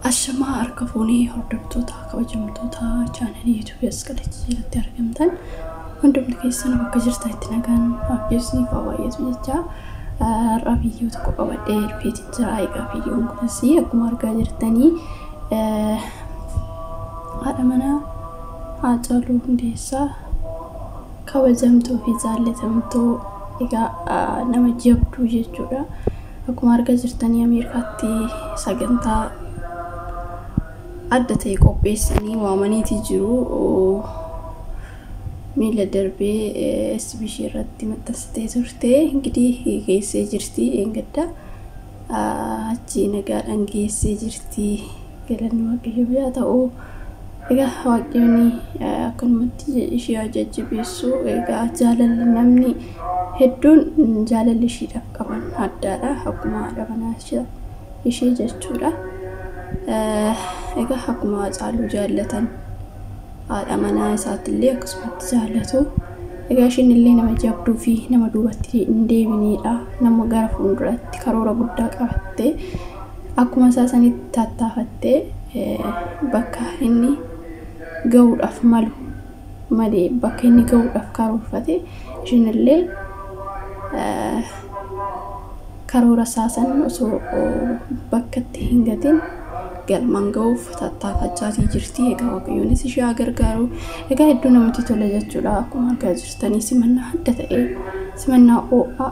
Ashamaa harka fuunee hordoftoota kabajamtoota chaanalii yuutuubii as qalachii jalatti argamtan hundumti keessan bakka jirtanitti nagaan waaqesni fa'aa baay'eetu jecha har'a viidiyoo tokko qabadhee dhufeetiin jira. Egaa viidiyoon kunis akkuma argaa jirtanii haadha manaa Haacaaluu Hundeessaa kabajamtuu fi jaallatamtuu egaa nama jabduu jechuudha. Akkuma argaa jirtanii Ameerikaatti sagantaa adda ta'e qopheessanii waamaniiti jiru. Miila darbee SBC irratti maxxansitee turte. Ingidihi geessee jirti eengadda. Achi nagaadhaan geessee jirti. Galanni Waaqayyoof yaa ta'u. Egaa Waaqayyoon akkanumatti ishee haa jajjabeessu. Egaa jaalalli namni hedduun jaalalli ishiidhaaf qaban addaadha. Akkuma haadha manaa ishee jechuudha. Egaa akkuma Haacaaluu jaallatan haadha manaa isaatti illee akkasumatti jaallatu. Egaa ishiin illee nama jabduu fi nama duubatti hin deebinedha. Nama gara fuulduraatti karoora guddaa qabattee akkuma isaa sanitti tattaafattee bakka inni ga'uudhaaf malu malee bakka inni ga'uudhaaf karoorfate ishiin illee karoora isaa san osoo bakkatti hin gatin galmaan ga'uuf tattaafachaatii jirti. Egaa Waaqayyoonis ishee haa gargaaru. Egaa hedduu namatti tola jechuudha. Akkuma argaa jirtanii simannaa adda ta'e simannaa ho'aa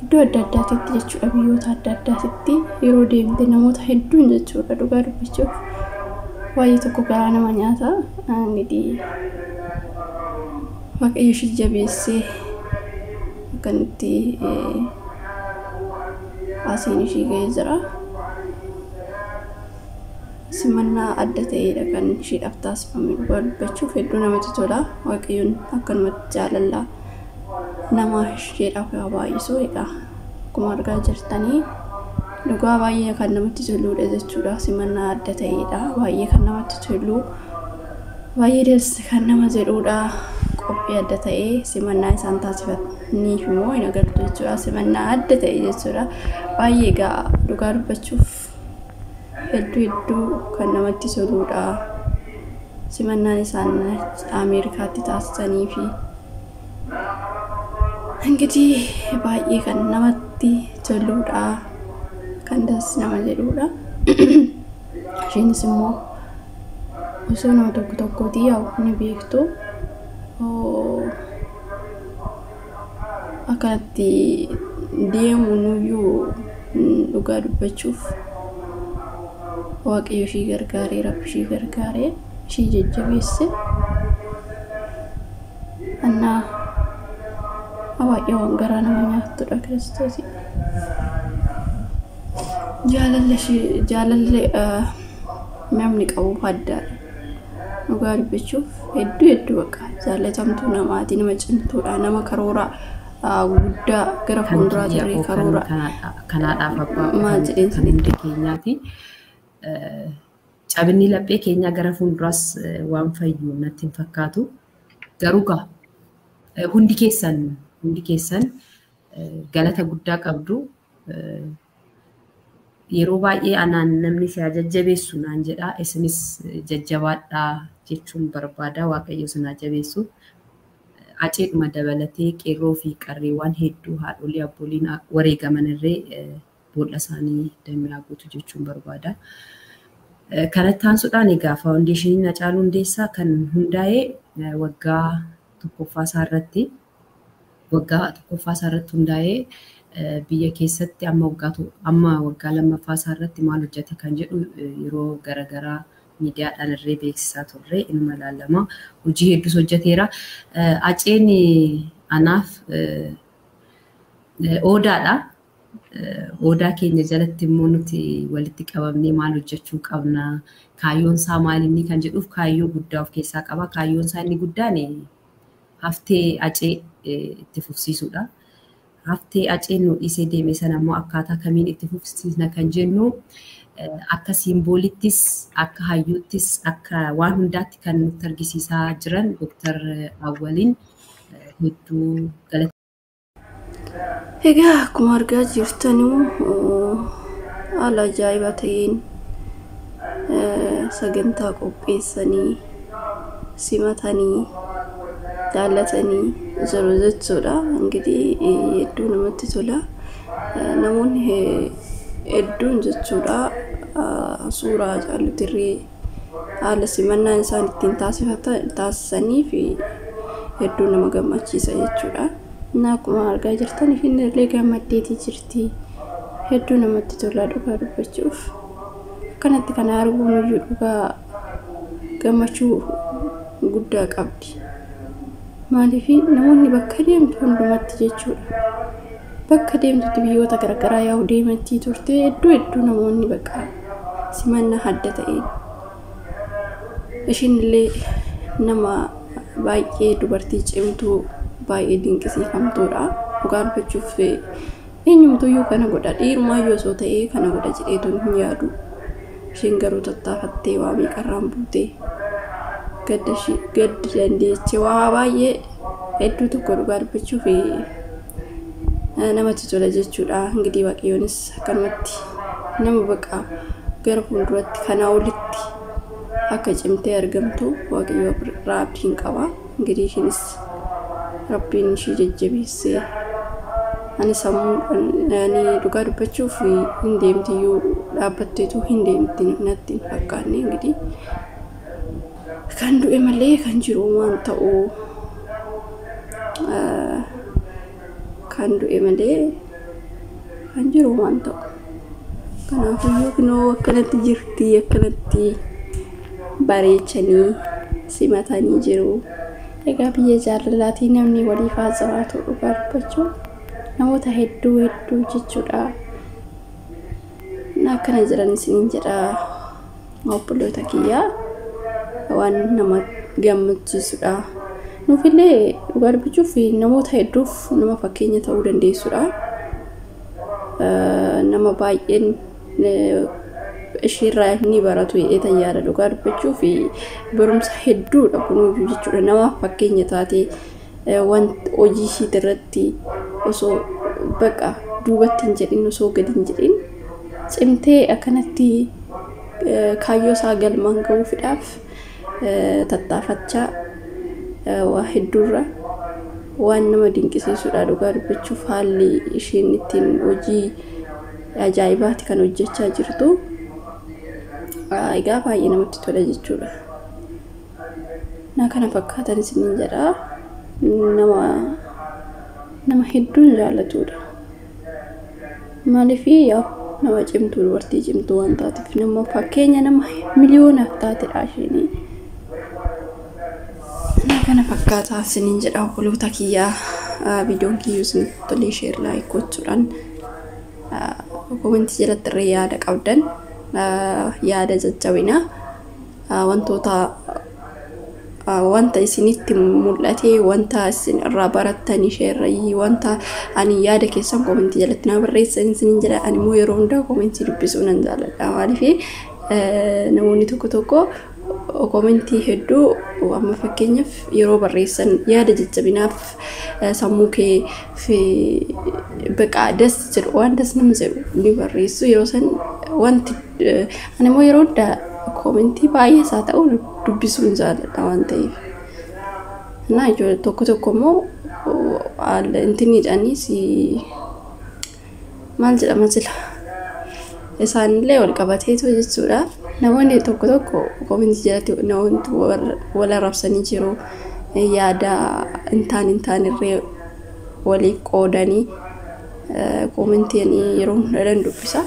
iddoo adda addaatitti jechuudha. Biyyoota adda addaatitti yeroo deemte namoota hedduun jechuudha. Dhugaa dubbachuuf baay'ee tokko garaa nama nyaata. Ingidihi Waaqayyo ishee jabeessee akkanatti asiin ishii ga'ee jira. Simannaa adda ta'edha kan ishiidhaaf taasifame dhugaa dubbachuuf hedduu namatti tola. Waaqayyoon akkanumatti jaalala nama isheedhaaf haa baay'isu. Egaa akkuma argaa jirtanii dhugaa baay'ee kan namatti toludha jechuudha. Simannaa adda ta'edha. Baay'ee kan namatti tolu. Baay'ee dees kan nama jedhudha. Qophii adda ta'e simannaa isaan taasifataniif immoo hin agartu jechuudha. Simannaa adda ta'e jechuudha. Baay'ee egaa dhugaa dubbachuuf hedduu hedduu kan namatti toludha. Simannaan isaan Ameerikaatti taasisanii fi ingidihi baay'ee kan namatti toludha. Kan das nama jedhudha. Isheenis immoo osoo nama tokko tokkooti yaa'u ni beektu. Akkanatti deemu nuyyuu dhugaa dubbachuuf Waaqayyo ishii gargaaree Rabbi ishii gargaaree ishii jajjabeesse. Annaa baay'ee waan garaa nama nyaattudha Kiristoosii. Jaalalli ishii jaalalli namni qabu addaadha. Dhugaa dubbachuuf hedduu hedduu bakka jaallatamtuu namaati nama cimtuudha nama karoora guddaa gara Kan fuulduraa kiyya turre koo kan karoora kanaadhaaf abbaa maal kan jedheen kan sanitti. hunda keenyaati. Cabinni laphee keenyaa gara fuulduraas waan fayyu natti hin fakkaatu. Garuu gaa hundi keessan galata guddaa qabdu. Yeroo baay'ee anaan namni si haa jajjabeessu naan jedha. Isinis jajjabaadhaa jechuun barbaada. Waaqayyo isin haa jabeessu. Aceedhuma dabalatee qeerroo fi qarreewwan hedduu haadholii abbooliin wareegaman irree boolla isaanii damee haa guutu jechuun barbaada. Kanatti aansuudhaan egaa faawundeeshiniin Hacaaluu Hundeessaa kan hundaa'e waggaa tokkoffaa isaa irratti hundaa'ee biyya keessatti amma waggaa lammaffaa isaa irratti maal hojjete kan jedhu yeroo garaagaraa miidiyaadhaan irree beeksisaa turre inuma ilaalama. Hojii hedduus hojjeteera. Aceen anaaf odaadha. Odaa keenya jalatti immoo nuti walitti qabamnee maal hojjechuu qabna? Kaayyoon isaa maal inni kan jedhuuf kaayyoo guddaa of keessaa qaba. Kaayyoon isaa inni guddaan haftee acee itti fufsiisuudha. Haftee aceen nu dhiisee deeme sana immoo akkaataa kamiin itti fufsiisna kan jennu akka siimboolittis, akka hayyuuttis, akka waan hundaatti kan nutti argisiisaa jiran Dooktar Awwaliin hedduu galata. Egaa akkuma argaa jirtanuu haala ajaa'ibaa ta'een Sagantaa qopheessanii simatanii jaallatanii jiru jechuudha. Ingidihi hedduu namatti tola. Namoonni hedduun jechuudha suuraa Haacaaluu Tirree haala simannaan isaan ittiin taasisanii fi hedduu nama gammachiisa jechuudha. Inni akkuma argaa jirtan ishiin illee gammaddeetii jirti. Hedduu namatti tola dhugaa dubbachuuf. Akkanatti kana arguun iyyuu dhugaa gammachuu guddaa qabdi. Maaliif namoonni bakka deemtu hundumatti jechuudha. Bakka deemtutti biyyoota garaagaraa yaa'u deemattii turte hedduu hedduu namoonni bakka simannaa adda ta'een. Ishiin illee nama baay'ee dubartii cimtuu baay'ee dinqisiifamtuudha. Dhugaa dubbachuuf eenyumtuyyuu kana godha dhiirumaayyuu osoo ta'ee kana godha jedheetu hin yaadu. Isheen garuu tattaafattee waa meeqarraan buutee gadda dandeechee waa baay'ee hedduu tokko dhugaa dubbachuuf namatti tola jechuudha. Ingidihi Waaqayyoonis akkanumatti nama baqa gara fuulduratti kanaa olitti akka cimtee argamtu Waaqayyo irraa abdiin qaba. Ingidihi ishiinis Rabbiin ishii jajjabeessee ani sammuu dhugaa dubbachuuf hin deemtiyyuu dhaabbatteetu hin deemti natti hin fakkaanne. Ingidihi kan du'e malee kan jiru waan ta'u kan du'e malee kan jiru waan ta'u. Kanaafiyyuu kunoo akkanatti jirti akkanatti bareechanii simatanii jiru. Egaa biyya jaalalaatii namni waliif haa jiraatu dhugaa dubbachuu namoota hedduu hedduu jechuudha. Akkana jiran isiniin jedha obboloota kiyyaa waan nama gammachiisudha. Nuufillee dhugaa dubbachuuf namoota hedduuf nama fakkeenya ta'uu dandeessudha. Nama baay'een ishiirraa ni baratu jedhee yaada dhugaa dubbachuuf barumsa hedduudha kunuyyuu jechuudha. Namaaf fakkeenya taatee wanta hojii ishii irratti osoo baqa duubatti hin jedhin osoo gadi hin jedhin cimtee akkanatti kaayyoo isaa galmaan gahuufidhaaf tattaafachaa waa hedduurra waan nama dinqisiisudha dhugaa dubbachuuf haalli isheen ittiin hojii ajaa'ibaati kan hojjechaa jirtu. Egaa baay'ee namatti tola jechuudha. Na kana fakkaatan isiniin jedha. Nama hedduun jaallatudha. Maaliif yaa nama cimtuu dubartii cimtuu waan taateef nama fakkeenya nama miliyoonaaf taatedha isheen. Na kana fakkaataa isiniin jedha obboloota kiyyaa viidiyoon kiyyuu isinitti tolee share like gochuudhaan komentii jalatti irree yaada qabdan yaada jajjabinaa wantoota wanta isinitti mul'ate wanta isin irraa barattan isheerrayyii wanta ani yaada keessan komentii jalatti na barreessan isiniin jedha. Ani immoo yeroo hundaa komentii dubbisuu nan jaalladha. Maaliif namoonni tokko tokko komentii hedduu amma fakkeenyaaf yeroo barreessan yaada jajjabinaaf sammuu kee fi baqa das jedhu waan das nama jedhu ni barreessu yeroo san wanti ani immoo yeroo hundaa komentii baay'ee isaa ta'u dubbisuun jaalladha waan ta'eef. Na ijoollee tokko tokko immoo intiniidhaanis maal jedhama sila isaanillee wal qabateetu jechuudha. Namoonni tokko tokko komentii jalatti namoonni wal arrabsanii jiru yaada hin taane irree waliif qoodanii komentiin yeroo hundaa dubbisa.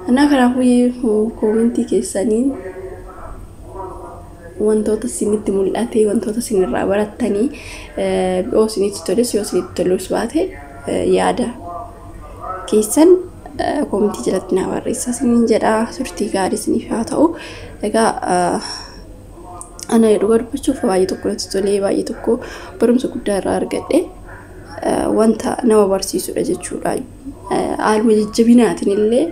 Innaa kanaafuu komentii keessaniin wantoota isinitti mul'ate wantoota isinirraa barattanii yoo isinitti toles yoo isinitti tolus baate yaada keessan komentii jalatti naa barreessaa isiniin jedha. Turtii gaarii isiniif haa ta'u. Egaa ana dhugaa dubbachuuf baay'ee tokko natti tolee baay'ee tokko barumsa guddaa irraa argadhe wanta nama barsiisudha jechuudha. Haaluma jajjabinaatiin illee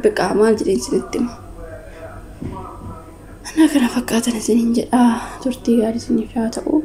baqa maal jedheen isinitti hima. Ana kana fakkaatan isiniin jedha. Turtii gaarii isiniif haa ta'u.